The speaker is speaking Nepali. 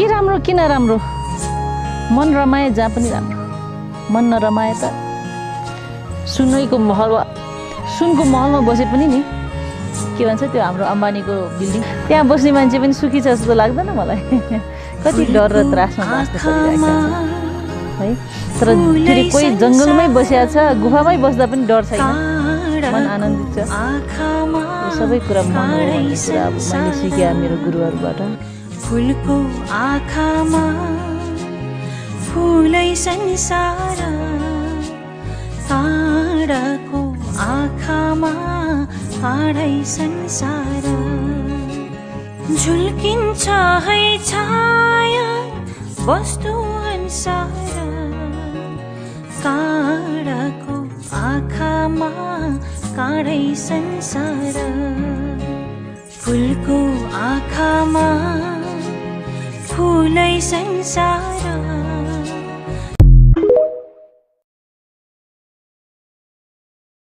के राम्रो किन राम्रो मन रमाए जहाँ पनि राम्रो मन नरमाए त सुनको महलमा बसे पनि नि के भन्छ त्यो हाम्रो अम्बानीको बिल्डिङ त्यहाँ बस्ने मान्छे पनि सुखी छ जस्तो लाग्दैन मलाई कति डर र त्रासमा बाँच्नु परिरहेको छ है तर फेरि कोही जङ्गलमै बसेको छ गुफामै बस्दा पनि डर छैन मन आनन्दित छ यो सबै कुरा मन हो भन्ने कुरा अब मैले सिकेँ मेरो गुरुहरूबाट फुलको आँखामा फुलै संसार काँडाको आँखामा काँडै संसार झुल्किन्छ है छाया वस्तु अनुसार काँडाको आँखामा काँडै संसार फुलको आँखामा फुलै संसार